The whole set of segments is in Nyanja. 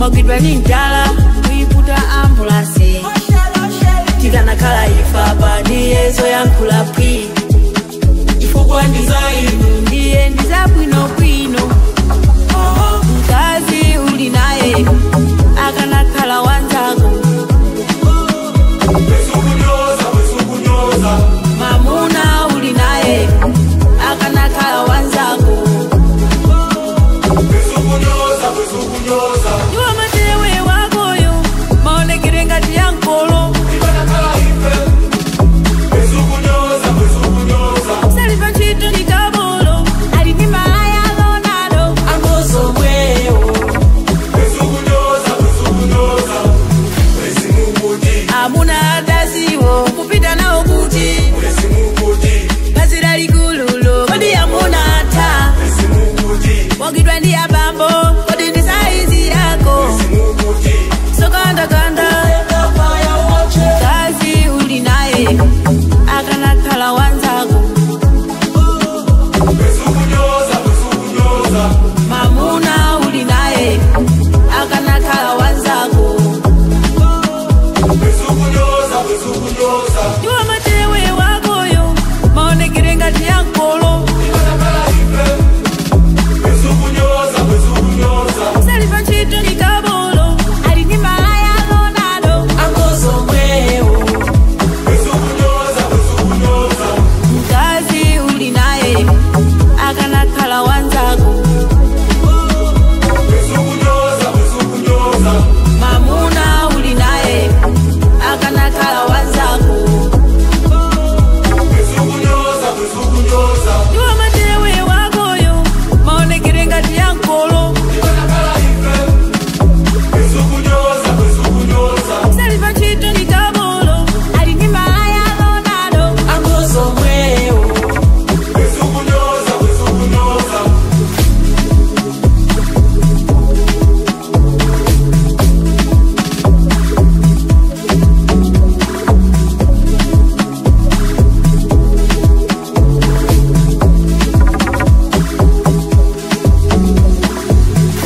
Wagwidwa ni njala kuiputa ambulance. Tikanakhala ifa pa ndiye zoyankhula pwi. Chifukwa ndizainu ndiye ndizabwinobwino. Mkazi uli naye akanakhala wanzako. Mamuna uli naye akanakhala wanzako. Iwe matewe wakoyo maonekere ngati yankolo. Saliva ntchito ndi kabolo ali ndi malaya Ronaldo angozomwewo. Amuna adaziwo kupita nawo kuti bazira likululo kodi amuna ata wagwidwa ndi abambo kodi ndi saizi yako sokandakanda. Mkazi uli naye akanakhala wanzako. Mamuna uli naye akanakhala wanzako. Iwe matewe wakoyo maonekere ngati yankolo. Saliva ntchito ndi kabolo ali ndi malaya Ronaldo angozomwewo. Mkazi uli naye akanakhala wanzako. Mamuna uli naye akanakhala wanzako. Iwe matewe wakoyo maonekere ngati yankolo. Saliva ntchito ndi kabolo ali ndi malaya Ronaldo angozomwewo.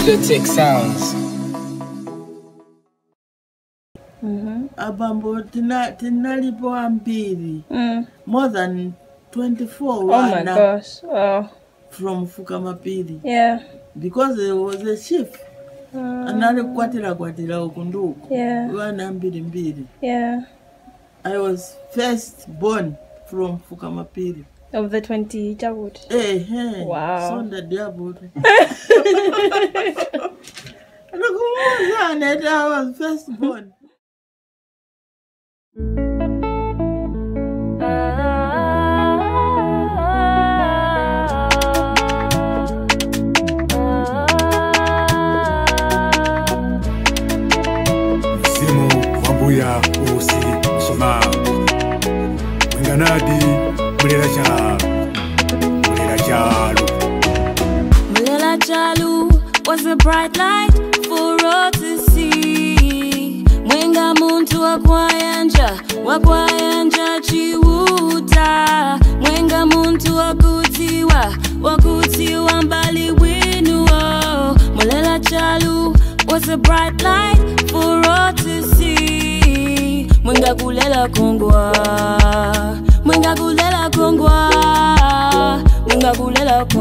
Lutic Sounds. Abambo tinalipo ambiri. More than 24 Oh my gosh. Oh. From Fukamapiri. Yeah. Because there was a chief. Anali kwatira kwatira ukunduku. Yeah. Wana mbiri mbiri. Yeah. I was first born from Fukamapiri. Of the 20 childhood. Hey, hey. Wow. Sonda diabo. I was first born. Msimu wambuya usi shima Mwenganadi Mulela chalu Mulela chalu. Mulela chalu was a bright light for all to see. Mwenga muntu wakwayanja chiwuta. Mwenga muntu wakutiwa mbali winu. Mulela chalu was a bright light for all to see. Mwenga kulela kongwa, mwenga kulela kongwa, mwenga kulela kongwa.